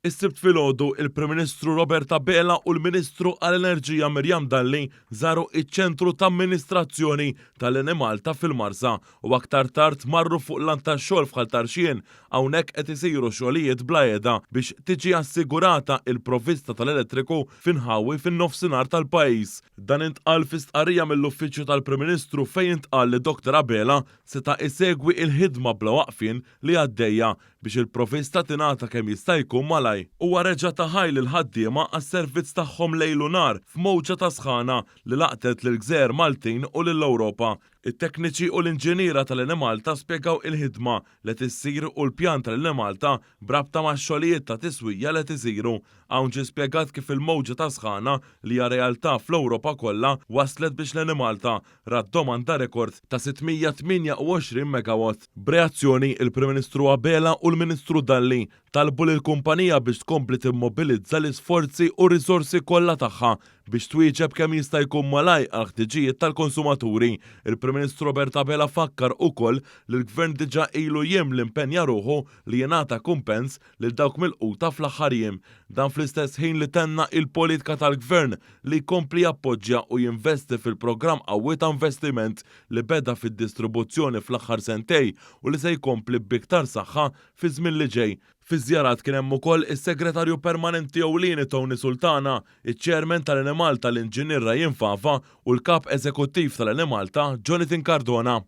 Is-Sibt filgħodu, il-Prim Ministru Robert Abela u l-Ministru għall-Enerġija Miriam Dalli żaru iċ-ċentru ta' amministrazzjoni tal-Enemalta fil-Marsa u aktar tard marru fuq lant tax-xogħol f'Ħal Tarxien. Hawnhekk qed isiru xogħlijiet bla heda biex tiġi assigurata il-provvista tal-elettriku f'inħawi fin-nofsinhar tal-pajjiż. Dan intqal fi stqarrija mill-Uffiċċju tal-Prim Ministru fejn intqal li Dr Abela seta' isegwi il-ħidma bla waqfien li għaddejja biex il-provvista tingħata kemm jista' jkun malajr. Huwa reġa' ta ħajr lill-ħaddiema għas-servizz tagħhom lejl u nhar f'mowġa ta' sħana li laqtet lill-gżejjer Maltin u lill-Ewropa. It-tekniċi u l-inġiniera tal-Enemalta spjegaw il-ħidma li qed issir u l-pjan tal-Enemalta b'rabta max-xogħlijiet ta' tiswija li qed isiru. Hawn ġie spjegat kif il-mowġa ta' sħana li hija realtà fl-Ewropa kollha wasslet biex l-Enemalta rat domanda rekord ta' 628 megawatt. B'reazzjoni, il-Prim Ministru Abela u l-Ministru Dalli talbu lill-kumpanija biex tkompli timmobilizza l-isforzi u r-riżorsi kollha tagħha biex twieġeb kemm jista' jkun malajr għall-ħtiġijiet tal-konsumaturi. Il-Prim Ministru Robert Abela fakkar ukoll li l-Gvern diġà ilu jiem li mpenja ruħu li jingħata kumpens lil dawk milquta fl-aħħar jiem. Dan fl-istess ħin li tenna il-politika tal-Gvern li jkompli jappoġġja u jinvesti fil-programm qawwi ta' investiment li beda fid-distribuzzjoni fl-aħħar sentejn u li se jkompli b'iktar saħħa fiż-żmien li ġej. Fiż-żjarat kien hemm ukoll is-Segretarju Permanenti Ewlieni Tony Sultana, iċ-Chairman tal-Enemalta l-Inġinier Ryan Fava u l-Kap Eżekuttiv tal-Enemalta Jonathan Cardona.